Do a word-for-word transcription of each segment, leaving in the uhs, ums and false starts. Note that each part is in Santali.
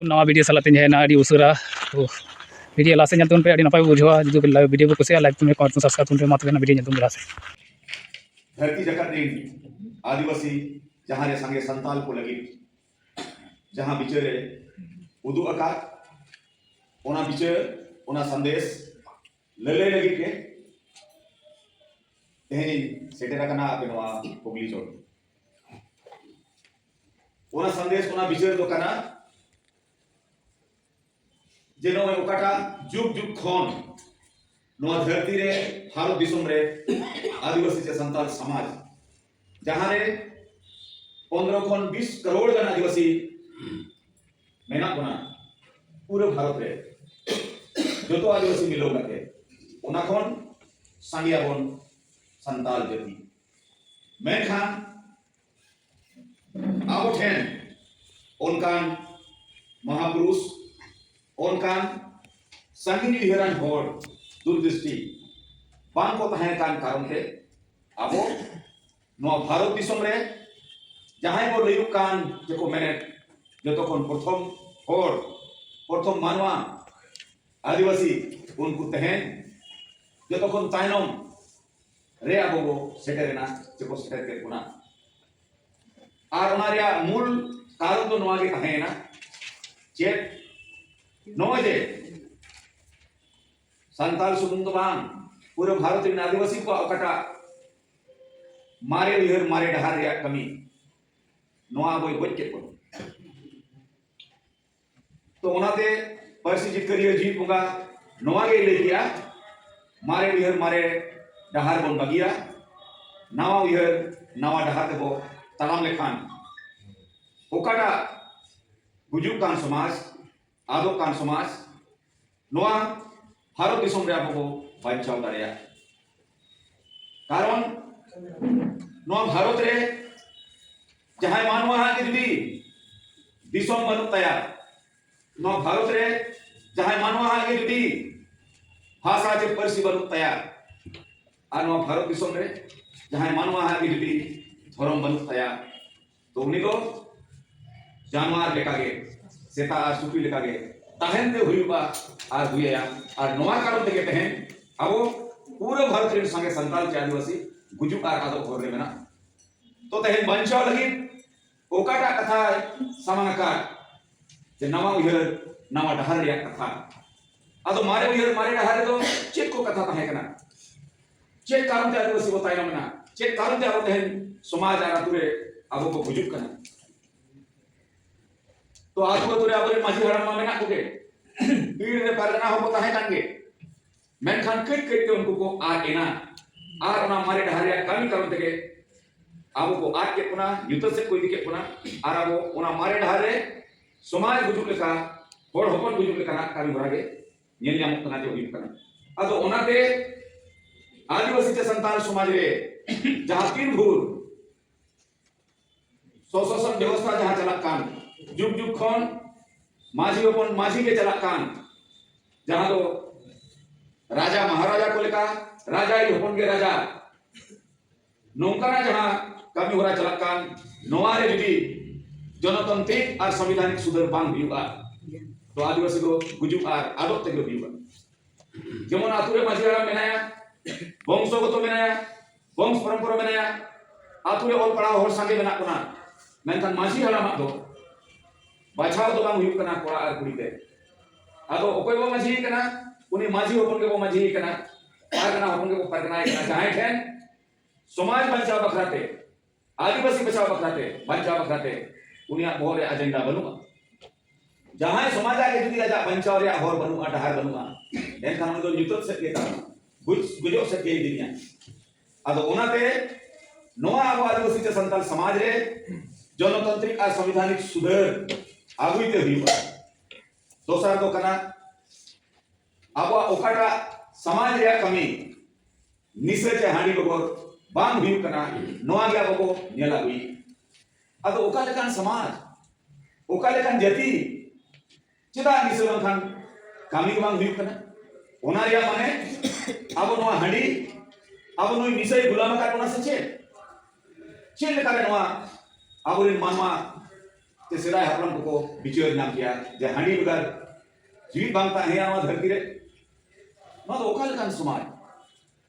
ᱱᱟᱣᱟ ᱵᱷᱤᱰᱤᱭᱳ ᱥᱟᱞᱟᱜ ᱛᱮᱧ ᱦᱮᱡ ᱮᱱᱟ ᱟᱹᱰᱤ ᱩᱥᱟᱹᱨᱟ᱾ ᱛᱚ ᱵᱷᱤᱰᱤᱭᱳ ᱞᱟᱦᱟ ᱥᱮᱫ ᱧᱮᱞ ᱛᱟᱵᱚᱱ ᱯᱮ, ᱟᱹᱰᱤ ᱱᱟᱯᱟᱭ ᱵᱚ ᱵᱩᱡᱷᱟᱹᱣᱟ᱾ ᱡᱩᱫᱤ ᱯᱮ ᱵᱷᱤᱰᱤᱭᱳ ᱯᱮ ᱠᱩᱥᱤᱭᱟᱜᱼᱟ, ᱞᱟᱭᱤᱠ ᱛᱟᱵᱚᱱ ᱯᱮ, ᱠᱚᱢᱮᱱᱴ ᱛᱟᱵᱚᱱ, ᱥᱟᱵᱥᱠᱨᱟᱭᱤᱵ ᱛᱟᱵᱚᱱ ᱯᱮ᱾ ᱢᱟ ᱛᱚᱵᱮ ᱱᱟ ᱵᱷᱤᱰᱤᱭᱳ ᱧᱮᱞ ᱛᱟᱵᱚᱱ ᱯᱮ ᱞᱟᱦᱟ ᱥᱮᱫ᱾ ᱫᱷᱟᱹᱨᱛᱤ ᱡᱟᱠᱟᱛ ᱨᱤᱱ ᱟᱹᱫᱤᱵᱟᱹᱥᱤ ᱡᱟᱦᱟᱸ ᱨᱮ ᱥᱟᱸᱜᱮ ᱥᱟᱱᱛᱟᱞ ᱠᱚ ᱞᱟᱹᱜᱤᱫ ᱡᱟᱦᱟᱸ ᱵᱤᱪᱟᱹᱨ ᱮ ᱩᱫᱩᱜ ᱟᱠᱟᱫ, ᱚᱱᱟ ᱵᱤᱪᱟᱹᱨ, ᱚᱱᱟ ᱥᱟᱸᱫᱮᱥ ᱞᱟᱹᱞᱟᱹᱭ ᱞᱟᱹᱜᱤᱫ ᱜᱮ ᱛᱮᱦᱮᱧ ᱤᱧ ᱥᱮᱴᱮᱨ ᱟᱠᱟᱱᱟ ᱟᱯᱮ ᱱᱚᱣᱟ ᱦᱩᱜᱽᱞᱤ ᱪᱚᱴ᱾ ᱚᱱᱟ ᱥᱟᱸᱫᱮᱥ, ᱚᱱᱟ ᱵᱤᱪᱟᱹᱨ ᱫᱚ ᱠᱟᱱᱟ ᱡᱮ ᱱᱚᱜᱼᱚᱭ ᱚᱠᱟᱴᱟᱜ ᱡᱩᱜᱽ ᱡᱩᱜᱽ ᱠᱷᱚᱱ ᱱᱚᱣᱟ ᱫᱷᱟᱹᱨᱛᱤ ᱨᱮ, ᱵᱷᱟᱨᱚᱛ ᱫᱤᱥᱚᱢ ᱨᱮ ᱟᱹᱫᱤᱵᱟᱹᱥᱤ ᱥᱮ ᱥᱟᱱᱛᱟᱲ ᱥᱚᱢᱟᱡᱽ, ᱡᱟᱦᱟᱸ ᱨᱮ ᱯᱚᱱᱨᱚ ᱠᱷᱚᱱ ᱵᱤᱥ ᱠᱟᱨᱳᱲ ᱜᱟᱱ ᱟᱹᱫᱤᱵᱟᱹᱥᱤ ᱢᱮᱱᱟᱜ ᱵᱚᱱᱟ ᱯᱩᱨᱟᱹ ᱵᱷᱟᱨᱚᱛ ᱨᱮ, ᱡᱚᱛᱚ ᱟᱹᱫᱤᱵᱟᱹᱥᱤ ᱢᱤᱞᱟᱹᱣ ᱠᱟᱛᱮ, ᱚᱱᱟ ᱠᱷᱚᱱ ᱥᱟᱸᱜᱮᱭᱟᱵᱚᱱ ᱥᱟᱱᱛᱟᱲ ᱡᱟᱹᱛᱤ᱾ ᱢᱮᱱᱠᱷᱟᱱ ᱟᱵᱚ ᱴᱷᱮᱱ ᱚᱱᱠᱟᱱ ᱢᱚᱦᱟᱯᱩᱨᱩᱥ, ᱚᱱᱠᱟᱱ ᱥᱟᱺᱜᱤᱧ ᱩᱭᱦᱟᱹᱨᱟᱱ ᱦᱚᱲ, ᱫᱩᱨᱫᱨᱤᱥᱴᱤ ᱵᱟᱝ ᱠᱚ ᱛᱟᱦᱮᱸ ᱠᱟᱱ ᱠᱟᱨᱚᱱ ᱛᱮ ᱟᱵᱚ ᱱᱚᱣᱟ ᱵᱷᱟᱨᱚᱛ ᱫᱤᱥᱚᱢ ᱨᱮ ᱡᱟᱦᱟᱸᱭ ᱵᱚ ᱞᱟᱹᱭᱚᱜ ᱠᱟᱱ ᱡᱮᱠᱚ ᱢᱮᱱᱮᱫ ᱡᱚᱛᱚ ᱠᱷᱚᱱ ᱯᱨᱚᱛᱷᱚᱢ ᱦᱚᱲ, ᱯᱨᱚᱛᱷᱚᱢ ᱢᱟᱱᱣᱟ, ᱟᱹᱫᱤᱵᱟᱹᱥᱤ, ᱩᱱᱠᱩ ᱛᱮᱦᱮᱧ ᱡᱚᱛᱚ ᱠᱷᱚᱱ ᱛᱟᱭᱱᱚᱢ ᱨᱮ ᱟᱵᱚ ᱵᱚ ᱥᱮᱴᱮᱨᱮᱱᱟ, ᱪᱮ ᱠᱚ ᱥᱮᱴᱮᱨ ᱠᱮᱫ ᱵᱚᱱᱟ᱾ ᱟᱨ ᱚᱱᱟ ᱨᱮᱭᱟᱜ ᱢᱩᱞ ᱠᱟᱨᱚᱱ ᱫᱚ ᱱᱚᱣᱟ ᱜᱮ ᱛᱟᱦᱮᱸᱭᱮᱱᱟ, ᱪᱮᱫ? ᱱᱚᱜᱼᱚᱭ ᱡᱮ ᱥᱟᱱᱛᱟᱲ ᱥᱩᱢᱩᱝ ᱫᱚ ᱵᱟᱝ, ᱯᱩᱨᱟᱹ ᱵᱷᱟᱨᱚᱛ ᱨᱮᱱ ᱟᱹᱫᱤᱵᱟᱹᱥᱤ ᱠᱚᱣᱟᱜ ᱚᱠᱟᱴᱟᱜ ᱢᱟᱨᱮ ᱩᱭᱦᱟᱹᱨ, ᱢᱟᱨᱮ ᱰᱟᱦᱟᱨ ᱨᱮᱭᱟᱜ ᱠᱟᱹᱢᱤ, ᱱᱚᱣᱟ ᱟᱵᱚᱭ ᱜᱚᱡ ᱠᱮᱫ ᱵᱚᱱᱟ᱾ ᱛᱚ ᱚᱱᱟᱛᱮ ᱯᱟᱹᱨᱥᱤ ᱡᱤᱛᱠᱟᱹᱨᱤᱭᱟᱹ ᱡᱤᱣᱤᱫ ᱵᱚᱸᱜᱟ ᱱᱚᱣᱟ ᱜᱮᱭ ᱞᱟᱹᱭ ᱠᱮᱜᱼᱟ, "ᱢᱟᱨᱮ ᱩᱭᱦᱟᱹᱨ ᱢᱟᱨᱮ ᱰᱟᱦᱟᱨ ᱵᱚᱱ ᱵᱟᱹᱜᱤᱭᱟ, ᱱᱟᱣᱟ ᱩᱭᱦᱟᱹᱨ ᱱᱟᱣᱟ ᱰᱟᱦᱟᱨ ᱛᱮᱵᱚ ᱛᱟᱲᱟᱢ ᱞᱮᱠᱷᱟᱱ ᱚᱠᱟᱴᱟᱜ ᱜᱩᱡᱩᱜ ᱠᱟᱱ ᱥᱚᱢᱟᱡᱽ, ᱟᱫᱚᱜ ᱠᱟᱱ ᱥᱚᱢᱟᱡᱽ, ᱱᱚᱣᱟ ᱵᱷᱟᱨᱚᱛ ᱫᱤᱥᱚᱢ ᱨᱮ ᱟᱵᱚ ᱵᱚ ᱵᱟᱧᱪᱟᱣ ᱫᱟᱲᱮᱭᱟᱜᱼᱟ᱾ ᱠᱟᱨᱚᱱ ᱱᱚᱣᱟ ᱵᱷᱟᱨᱚᱛ ᱨᱮ ᱡᱟᱦᱟᱸᱭ ᱢᱟᱱᱣᱟ ᱦᱟᱜ ᱜᱮ ᱡᱩᱫᱤ ᱫᱤᱥᱚᱢ ᱵᱟᱹᱱᱩᱜ ᱛᱟᱭᱟ, ᱱᱚᱣᱟ ᱵᱷᱟᱨᱚᱛ ᱨᱮ ᱡᱟᱦᱟᱸᱭ ᱢᱟᱱᱣᱟ ᱦᱟᱜ ᱜᱮ ᱡᱩᱫᱤ ᱵᱷᱟᱥᱟ ᱪᱮ ᱯᱟᱹᱨᱥᱤ ᱵᱟᱹᱱᱩᱜ ᱛᱟᱭᱟ, ᱟᱨ ᱱᱚᱣᱟ ᱵᱷᱟᱨᱚᱛ ᱫᱤᱥᱚᱢ ᱨᱮ ᱡᱟᱦᱟᱸᱭ ᱢᱟᱱᱣᱟ ᱦᱟᱜ ᱜᱮ ᱡᱩᱫᱤ ᱫᱷᱚᱨᱚᱢ ᱵᱟᱹᱱᱩᱜ ᱛᱟᱭᱟ, ᱛᱚ ᱩᱱᱤ ᱫᱚ ᱡᱟᱱᱣᱟᱨ ᱞᱮᱠᱟᱜᱮ, ᱥᱮᱛᱟ ᱟᱨ ᱥᱩᱠᱨᱤ ᱞᱮᱠᱟᱜᱮ ᱛᱟᱦᱮᱱ ᱛᱮ ᱦᱩᱭᱩᱜᱼᱟ ᱟᱨ ᱦᱩᱭ ᱟᱭᱟ᱾ ᱟᱨ ᱱᱚᱣᱟ ᱠᱟᱨᱚᱱ ᱛᱮᱜᱮ ᱛᱮᱦᱮᱧ ᱟᱵᱚ ᱯᱩᱨᱟᱹ ᱵᱷᱟᱨᱚᱛ ᱨᱮᱱ ᱥᱟᱸᱜᱮ ᱥᱟᱱᱛᱟᱲ ᱪᱮ ᱟᱹᱫᱤᱵᱟᱹᱥᱤ ᱜᱩᱡᱩᱜ ᱟᱨ ᱟᱫᱚᱜ ᱦᱚᱨ ᱨᱮ ᱢᱮᱱᱟᱜ᱾ ᱛᱚ ᱛᱮᱦᱮᱧ ᱵᱟᱧᱪᱟᱣ ᱞᱟᱹᱜᱤᱫ ᱚᱠᱟᱴᱟᱜ ᱠᱟᱛᱷᱟᱭ ᱥᱟᱢᱟᱝ ᱟᱠᱟᱫ, ᱡᱮ ᱱᱟᱣᱟ ᱩᱭᱦᱟᱹᱨ ᱱᱟᱣᱟ ᱰᱟᱦᱟᱨ ᱨᱮᱭᱟᱜ ᱠᱟᱛᱷᱟ᱾ ᱟᱫᱚ ᱢᱟᱨᱮ ᱩᱭᱦᱟᱹᱨ ᱢᱟᱨᱮ ᱰᱟᱦᱟᱨ ᱨᱮᱫᱚ ᱪᱮᱫ ᱠᱚ ᱠᱟᱛᱷᱟ ᱛᱟᱦᱮᱸ ᱠᱟᱱᱟ? ᱪᱮᱫ ᱠᱟᱨᱚᱱ ᱛᱮ ᱟᱹᱫᱤᱵᱟᱹᱥᱤ ᱵᱚ ᱛᱟᱭᱱᱚᱢ ᱮᱱᱟ? ᱪᱮᱫ ᱠᱟᱨᱚᱱ ᱛᱮ ᱟᱵᱚ ᱛᱮᱦᱮᱧ ᱥᱚᱢᱟᱡᱽ ᱟᱨ ᱟᱹᱛᱩ ᱨᱮ ᱟᱵᱚ ᱠᱚ ᱜᱩᱡᱩᱜ ᱠᱟᱱᱟ? ᱛᱚ ᱟᱹᱛᱩ ᱟᱹᱛᱩ ᱨᱮ ᱟᱵᱚᱨᱮᱱ ᱢᱟᱹᱡᱷᱤ ᱦᱟᱲᱟᱢ ᱢᱟ ᱢᱮᱱᱟᱜ ᱠᱚᱜᱮ, ᱯᱤᱲ ᱨᱮ ᱯᱟᱨᱜᱟᱱᱟ ᱦᱚᱸᱠᱚ ᱛᱟᱦᱮᱸ ᱠᱟᱱ ᱜᱮ, ᱢᱮᱱᱠᱷᱟᱱ ᱠᱟᱹᱡ ᱠᱟᱹᱡ ᱛᱮ ᱩᱱᱠᱩ ᱠᱚ ᱟᱫ ᱮᱱᱟ᱾ ᱟᱨ ᱚᱱᱟ ᱢᱟᱨᱮ ᱰᱟᱦᱟᱨ ᱨᱮᱭᱟᱜ ᱠᱟᱹᱢᱤ ᱠᱟᱨᱚᱱ ᱛᱮᱜᱮ ᱟᱵᱚ ᱠᱚ ᱟᱫ ᱠᱮᱫ ᱵᱚᱱᱟ, ᱧᱩᱛᱟᱹᱛ ᱥᱮᱫ ᱠᱚ ᱤᱫᱤ ᱠᱮᱫ ᱵᱚᱱᱟ᱾ ᱟᱨ ᱟᱵᱚ ᱚᱱᱟ ᱢᱟᱨᱮ ᱰᱟᱦᱟᱨ ᱨᱮ ᱥᱚᱢᱟᱡᱽ ᱜᱩᱡᱩᱜ ᱞᱮᱠᱟ, ᱦᱚᱲ ᱦᱚᱯᱚᱱ ᱜᱩᱡᱩᱜ ᱞᱮᱠᱟᱱᱟᱜ ᱠᱟᱹᱢᱤ ᱦᱚᱨᱟ ᱜᱮ ᱧᱮᱞ ᱧᱟᱢᱚᱜ ᱠᱟᱱᱟ ᱡᱮ ᱦᱩᱭᱩᱜ ᱠᱟᱱᱟ᱾ ᱟᱫᱚ ᱚᱱᱟᱛᱮ ᱟᱹᱫᱤᱵᱟᱹᱥᱤ ᱥᱮ ᱥᱟᱱᱛᱟᱲ ᱥᱚᱢᱟᱡᱽ ᱨᱮ ᱡᱟᱦᱟᱸ ᱛᱤᱱ ᱵᱷᱳᱨ ᱥᱚᱥᱚᱥᱚᱱ ᱵᱮᱵᱚᱥᱛᱷᱟ ᱡᱟᱦᱟᱸ ᱪᱟᱞᱟᱜ ᱠᱟᱱ, ᱡᱩᱜᱽ ᱡᱩᱜᱽ ᱠᱷᱚᱱ ᱢᱟᱹᱡᱷᱤ ᱦᱚᱯᱚᱱ ᱢᱟᱹᱡᱷᱤ ᱜᱮ ᱪᱟᱞᱟᱜ ᱠᱟᱱ, ᱡᱟᱦᱟᱸ ᱫᱚ ᱨᱟᱡᱟ ᱢᱟᱦᱟᱨᱟᱡᱟ ᱠᱚ ᱞᱮᱠᱟ ᱨᱟᱡᱟ ᱟᱡ ᱦᱚᱯᱚᱱ ᱜᱮ ᱨᱟᱡᱟ, ᱱᱚᱝᱠᱟᱱᱟᱜ ᱡᱟᱦᱟᱸ ᱠᱟᱹᱢᱤ ᱦᱚᱨᱟ ᱪᱟᱞᱟᱜ ᱠᱟᱱ, ᱱᱚᱣᱟ ᱨᱮ ᱡᱩᱫᱤ ᱡᱚᱱᱚᱛᱟᱱᱛᱨᱤᱠ ᱟᱨ ᱥᱚᱝᱵᱤᱫᱷᱟᱱᱤᱠ ᱥᱩᱫᱷᱟᱹᱨ ᱵᱟᱝ ᱦᱩᱭᱩᱜᱼᱟ, ᱛᱚ ᱟᱹᱫᱤᱵᱟᱹᱥᱤ ᱫᱚ ᱜᱩᱡᱩᱜ ᱟᱨ ᱟᱫᱚᱜ ᱛᱮᱜᱮ ᱦᱩᱭᱩᱜᱼᱟ᱾ ᱡᱮᱢᱚᱱ ᱟᱹᱛᱩ ᱨᱮ ᱢᱟᱹᱡᱷᱤ ᱦᱟᱲᱟᱢ ᱢᱮᱱᱟᱭᱟ, ᱵᱚᱝᱥᱚᱜᱚᱛᱚ ᱢᱮᱱᱟᱭᱟ, ᱵᱚᱝᱥ ᱯᱚᱨᱚᱢᱯᱚᱨᱟ ᱢᱮᱱᱟᱭᱟ, ᱟᱹᱛᱩ ᱨᱮ ᱚᱞ ᱯᱟᱲᱦᱟᱣ ᱦᱚᱲ ᱥᱟᱸᱜᱮ ᱢᱮᱱᱟᱜ ᱵᱚᱱᱟ, ᱢᱮᱱᱠᱷᱟᱱ ᱢᱟᱹᱡᱷᱤ ᱦᱟᱲᱟᱢᱟᱜ ᱫᱚ ᱵᱟᱪᱷᱟᱣ ᱫᱚ ᱵᱟᱝ ᱦᱩᱭᱩᱜ ᱠᱟᱱᱟ ᱠᱚᱲᱟ ᱟᱨ ᱠᱩᱲᱤ ᱛᱮ᱾ ᱟᱫᱚ ᱚᱠᱚᱭ ᱵᱚ ᱢᱟᱹᱡᱷᱤ ᱠᱟᱱᱟ? ᱩᱱᱤ ᱢᱟᱹᱡᱷᱤ ᱦᱚᱯᱚᱱ ᱜᱮᱵᱚ ᱢᱟᱹᱡᱷᱤ ᱠᱟᱱᱟ, ᱯᱟᱨᱜᱟᱱᱟ ᱦᱚᱯᱚᱱ ᱜᱮᱵᱚ ᱯᱟᱨᱜᱟᱱᱟᱭ ᱠᱟᱱᱟ, ᱡᱟᱦᱟᱸᱭ ᱴᱷᱮᱱ ᱥᱚᱢᱟᱡᱽ ᱵᱟᱧᱪᱟᱣ ᱵᱟᱠᱷᱨᱟ ᱛᱮ, ᱟᱹᱫᱤᱵᱟᱹᱥᱤ ᱵᱟᱧᱪᱟᱣ ᱵᱟᱠᱷᱨᱟ ᱛᱮ, ᱵᱟᱧᱪᱟᱣ ᱵᱟᱠᱷᱨᱟ ᱛᱮ ᱩᱱᱤᱭᱟᱜ ᱵᱚᱦᱚᱜ ᱨᱮ ᱮᱡᱮᱱᱰᱟ ᱵᱟᱹᱱᱩᱜᱼᱟ᱾ ᱡᱟᱦᱟᱸᱭ ᱥᱚᱢᱟᱡᱽ ᱟᱜ ᱜᱮ ᱡᱩᱫᱤ ᱟᱡᱟᱜ ᱵᱟᱧᱪᱟᱣ ᱨᱮᱭᱟᱜ ᱦᱚᱨ ᱵᱟᱹᱱᱩᱜᱼᱟ, ᱰᱟᱦᱟᱨ ᱵᱟᱹᱱᱩᱜᱼᱟ, ᱮᱱᱠᱷᱟᱱ ᱩᱱᱤ ᱫᱚ ᱧᱩᱛᱟᱹᱛ ᱥᱮᱫ ᱜᱮ ᱛᱟᱲᱟᱢᱟ, ᱜᱩᱡ-, ᱜᱩᱡᱩᱜ ᱥᱮᱫ ᱜᱮ ᱤᱫᱤ ᱢᱮᱭᱟ᱾ ᱟᱫᱚ ᱚᱱᱟᱛᱮ ᱱᱚᱣᱟ ᱟᱵᱚ ᱟᱹᱫᱤᱵᱟᱹᱥᱤ ᱥᱮ ᱥᱟᱱᱛᱟᱲ ᱥᱚᱢᱟᱡᱽ ᱨᱮ ᱡᱚᱱᱚᱛᱟᱱᱛᱨᱤᱠ ᱟᱨ ᱥᱚᱝᱵᱤᱫᱷᱟᱱᱤᱠ ᱥᱩᱫᱷᱟᱹᱨ ᱟᱹᱜᱩᱭ ᱛᱮ ᱦᱩᱭᱩᱜᱼᱟ᱾ ᱫᱚᱥᱟᱨ ᱫᱚ ᱠᱟᱱᱟ, ᱟᱵᱚᱣᱟᱜ ᱚᱠᱟᱴᱟᱜ ᱥᱚᱢᱟᱡᱽ ᱨᱮᱭᱟᱜ ᱠᱟᱹᱢᱤ ᱱᱤᱥᱟᱹ ᱪᱮ ᱦᱟᱺᱰᱤ ᱵᱮᱜᱚᱨ ᱵᱟᱝ ᱦᱩᱭᱩᱜ ᱠᱟᱱᱟ, ᱱᱚᱣᱟ ᱜᱮ ᱟᱵᱚ ᱵᱚ ᱧᱮᱞ ᱟᱹᱜᱩᱭᱮᱫ᱾ ᱟᱫᱚ ᱚᱠᱟ ᱞᱮᱠᱟᱱ ᱥᱚᱢᱟᱡᱽ, ᱚᱠᱟ ᱞᱮᱠᱟᱱ ᱡᱟᱹᱛᱤ, ᱪᱮᱫᱟᱜ ᱱᱤᱥᱟᱹ ᱵᱟᱝᱠᱷᱟᱱ ᱠᱟᱹᱢᱤ ᱜᱮ ᱵᱟᱝ ᱦᱩᱭᱩᱜ ᱠᱟᱱᱟ? ᱚᱱᱟ ᱨᱮᱭᱟᱜ ᱢᱟᱱᱮ ᱟᱵᱚ ᱱᱚᱣᱟ ᱦᱟᱺᱰᱤ, ᱟᱵᱚ ᱱᱩᱭ ᱱᱤᱥᱟᱹᱭ ᱜᱩᱞᱟᱢ ᱟᱠᱟᱫ ᱵᱚᱱᱟ ᱥᱮ ᱪᱮᱫ? ᱪᱮᱫ ᱞᱮᱠᱟᱨᱮ ᱱᱚᱣᱟ ᱟᱵᱚᱨᱮᱱ ᱢᱟᱱᱣᱟ ᱥᱮ ᱥᱮᱫᱟᱭ ᱦᱟᱯᱲᱟᱢ ᱠᱚᱠᱚ ᱵᱤᱪᱟᱹᱨ ᱧᱟᱢ ᱠᱮᱭᱟ ᱡᱮ ᱦᱟᱺᱰᱤ ᱵᱮᱜᱟᱨ ᱡᱤᱣᱤ ᱵᱟᱝ ᱛᱟᱦᱮᱸᱭᱟ ᱱᱚᱣᱟ ᱫᱷᱟᱹᱨᱛᱤ ᱨᱮ᱾ ᱱᱚᱣᱟ ᱫᱚ ᱚᱠᱟ ᱞᱮᱠᱟᱱ ᱥᱚᱢᱟᱡᱽ?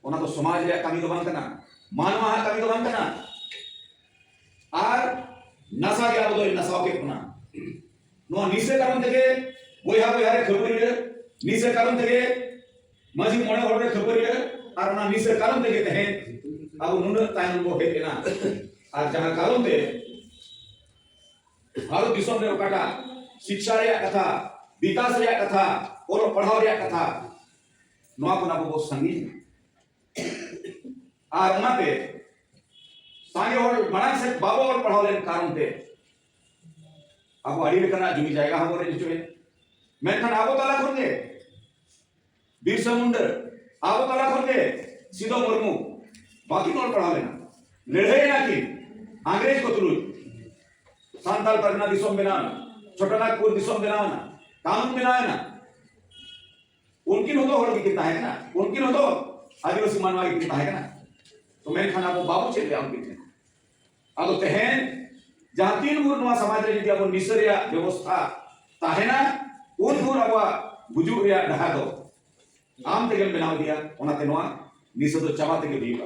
ᱚᱱᱟ ᱫᱚ ᱥᱚᱢᱟᱡᱽ ᱨᱮᱭᱟᱜ ᱠᱟᱹᱢᱤ ᱫᱚ ᱵᱟᱝ ᱠᱟᱱᱟ, ᱢᱟᱱᱣᱟ ᱟᱜ ᱠᱟᱹᱢᱤ ᱫᱚ ᱵᱟᱝ ᱠᱟᱱᱟ᱾ ᱟᱨ ᱱᱟᱥᱟ ᱜᱮ ᱟᱵᱚ ᱫᱚᱭ ᱱᱟᱥᱟᱣ ᱠᱮᱫ ᱵᱚᱱᱟ᱾ ᱱᱚᱣᱟ ᱱᱤᱥᱟᱹ ᱠᱟᱨᱚᱱ ᱛᱮᱜᱮ ᱵᱚᱭᱦᱟ ᱵᱚᱭᱦᱟ ᱨᱮ ᱠᱷᱟᱹᱯᱟᱹᱨᱤ ᱨᱮ, ᱱᱤᱥᱟᱹ ᱠᱟᱨᱚᱱ ᱛᱮᱜᱮ ᱢᱟᱹᱡᱷᱤ ᱢᱚᱬᱮ ᱦᱚᱲ ᱨᱮ ᱠᱷᱟᱹᱯᱟᱹᱨᱤ ᱨᱮ, ᱟᱨ ᱚᱱᱟ ᱱᱤᱥᱟᱹ ᱠᱟᱨᱚᱱ ᱛᱮᱜᱮ ᱛᱮᱦᱮᱧ ᱟᱵᱚ ᱱᱩᱱᱟᱹᱜ ᱛᱟᱭᱱᱚᱢ ᱵᱚ ᱦᱮᱡ ᱮᱱᱟ᱾ ᱟᱨ ᱡᱟᱦᱟᱸ ᱠᱟᱨᱚᱱ ᱛᱮ ᱵᱷᱟᱨᱚᱛ ᱫᱤᱥᱚᱢ ᱨᱮ ᱚᱠᱟᱴᱟᱜ ᱥᱤᱠᱷᱟ ᱨᱮᱭᱟᱜ ᱠᱟᱛᱷᱟ, ᱵᱤᱠᱟᱥ ᱨᱮᱭᱟᱜ ᱠᱟᱛᱷᱟ, ᱚᱞᱚᱜ ᱯᱟᱲᱦᱟᱣ ᱨᱮᱭᱟᱜ ᱠᱟᱛᱷᱟ, ᱱᱚᱣᱟ ᱠᱷᱚᱱ ᱟᱵᱚ ᱵᱚ ᱥᱟᱺᱜᱤᱧ᱾ ᱟᱨ ᱚᱱᱟᱛᱮ ᱥᱟᱸᱜᱮ ᱦᱚᱲ ᱢᱟᱲᱟᱝ ᱥᱮᱫ ᱵᱟᱵᱚ ᱚᱞ ᱯᱟᱲᱦᱟᱣ ᱞᱮᱱ ᱠᱟᱨᱚᱱ ᱛᱮ ᱟᱵᱚ ᱟᱹᱰᱤ ᱞᱮᱠᱟᱱᱟᱜ ᱡᱩᱢᱤ ᱡᱟᱭᱜᱟ ᱦᱚᱸᱵᱚ ᱨᱮᱡ ᱦᱚᱪᱚᱭᱮᱫ᱾ ᱢᱮᱱᱠᱷᱟᱱ ᱟᱵᱚ ᱛᱟᱞᱟ ᱠᱷᱚᱱ ᱜᱮ ᱵᱤᱨᱥᱟ ᱢᱩᱱᱰᱟ, ᱟᱵᱚ ᱛᱟᱞᱟ ᱠᱷᱚᱱ ᱜᱮ ᱥᱤᱫᱚ ᱢᱩᱨᱢᱩ, ᱵᱟᱹᱠᱤᱱ ᱚᱞ ᱯᱟᱲᱦᱟᱣ ᱞᱮᱱᱟ, ᱞᱟᱹᱲᱦᱟᱹᱭ ᱮᱱᱟ ᱠᱤᱱ ᱤᱝᱨᱮᱡᱽ ᱠᱚ ᱛᱩᱞᱩᱡ᱾ ᱥᱟᱱᱛᱟᱲ ᱯᱟᱨᱜᱟᱱᱟ ᱫᱤᱥᱚᱢ ᱵᱮᱱᱟᱣ ᱮᱱᱟ, ᱪᱷᱳᱴᱚᱱᱟᱜᱽᱯᱩᱨ ᱫᱤᱥᱚᱢ ᱵᱮᱱᱟᱣ ᱮᱱᱟ, ᱠᱟᱹᱱᱩᱱ ᱵᱮᱱᱟᱣ ᱮᱱᱟ᱾ ᱩᱱᱠᱤᱱ ᱦᱚᱸᱛᱚ ᱦᱚᱲ ᱜᱮᱠᱤᱱ ᱛᱟᱦᱮᱸ ᱠᱟᱱᱟ, ᱩᱱᱠᱤᱱ ᱦᱚᱸᱛᱚ ᱟᱹᱫᱤᱵᱟᱹᱥᱤ ᱢᱟᱱᱣᱟ ᱜᱮᱠᱤᱱ ᱛᱟᱦᱮᱸ ᱠᱟᱱᱟ᱾ ᱛᱚ ᱢᱮᱱᱠᱷᱟᱱ ᱟᱵᱚ ᱵᱟᱵᱚ ᱪᱮᱫ ᱞᱮᱜᱼᱟ ᱩᱱᱠᱤᱱ ᱴᱷᱮᱱ᱾ ᱟᱫᱚ ᱛᱮᱦᱮᱧ ᱡᱟᱦᱟᱸ ᱛᱤᱱ ᱵᱷᱳᱨ ᱱᱚᱣᱟ ᱥᱚᱢᱟᱡᱽ ᱨᱮ ᱡᱩᱫᱤ ᱟᱵᱚ ᱱᱤᱥᱟᱹ ᱨᱮᱭᱟᱜ ᱵᱮᱵᱚᱥᱛᱷᱟ ᱛᱟᱦᱮᱱᱟ, ᱩᱱ ᱵᱷᱳᱨ ᱟᱵᱚᱣᱟᱜ ᱜᱩᱡᱩᱜ ᱨᱮᱭᱟᱜ ᱰᱟᱦᱟᱨ ᱫᱚ ᱟᱢ ᱛᱮᱜᱮᱢ ᱵᱮᱱᱟᱣ ᱤᱫᱤᱭᱟ᱾ ᱚᱱᱟᱛᱮ ᱱᱚᱣᱟ ᱱᱤᱥᱟᱹ ᱫᱚ ᱪᱟᱵᱟ ᱛᱮᱜᱮ ᱦᱩᱭᱩᱜᱼᱟ᱾